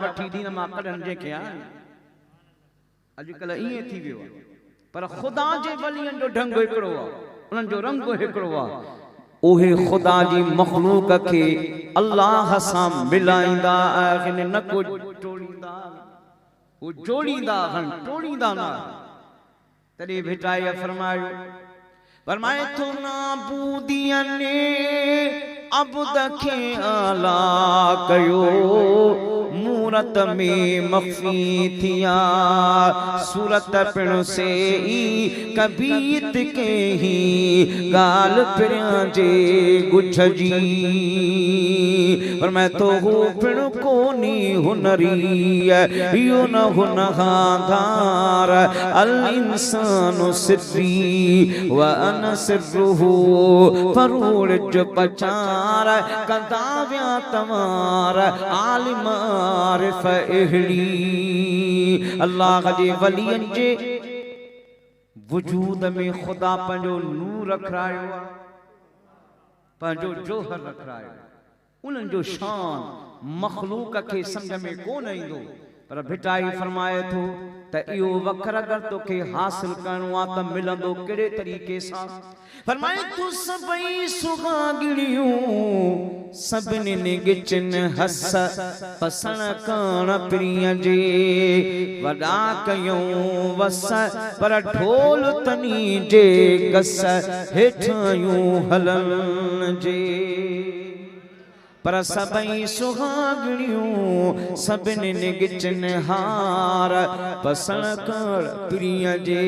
وٺي دين مان ڪڍن جنهن کي آهن. اڄڪلهه ائين ٿي ويو آهي. پر خدا جي ولين جو ڍنگ هڪڙو آهي، انهن جو رنگ هڪڙو آهي. اهي خدا جي مخلوق کي الله سان ملائيندا آهن نه ڪو ٽوڙيندا آهن. هو جوڙيندا آهن، ٽوڙيندا نه آهن. تڏهن ڀٽائيء فرمايو. فرمائي ٿو نابوديء ني عبد کي اعليٰ ڪيو، مورت ۾ مخفي ٿيا، صورت پڻ سي ئي ڪبيت ڪيهين ڳالهه پريان جي ڳجهه جي. فرمائي ٿو هو پڻ ڪونهي هنري، اهو نه هن کان ڌار، الانسان سري وانا سره، پروڙج پچار، ڪندا ويا تنوار، عالم عارف اهڙي. الله جي ولين جي وجود ۾ خدا پنهنجو نور رکرايو آهي، پنهنجو جوهر رکرايو آهي. انهن جو شان مخلوق کي سمجهه ۾ ڪونه ايندو، پر ڀٽائي فرمائي ٿو ته اهو وکر اگر توکي حاصل ڪرڻو آ ته ملندو ڪهڙي طريقي سان؟ فرمائي ٿو سڀئي سهاڳڻيون سڀنين ڳچين هس پسڻ ڪاڻ پرينء جي وڏا ڪيئون وس پر ڍول تني جي گس هيٺايون هلن جي. پر سڀئي سهاڳڻيون سڀنين ڳچين هار، پسڻ ڪاڻ پرينء جي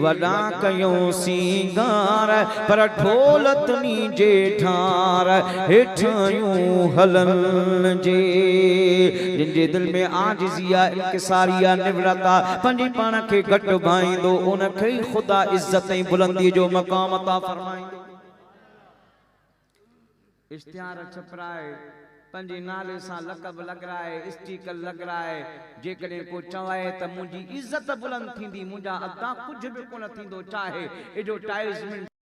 وڏا ڪيون سينگار، پر ڍول تني جي ڍار هيٺايون هلن جي. جن جي دل ۾ عاجزي آ، انڪساري آ، نوڙت آ، پنهنجي پاڻ کي گهٽ ڀائيندو، ان کي ئي خدا عزت ۽ بلنديء جو مقام عطا فرمائيندو. اشتهار ڇپرائي، پنهنجي نالي سان لقب لڳرائي، اسٽيڪر لڳرائي، جيڪڏهن ڪو چوائي ته منهنجي عزت بلند ٿيندي، منهنجا ادا ڪجهه به ڪونه ٿيندو، چاهي ايڊورٽائيزمينٽ.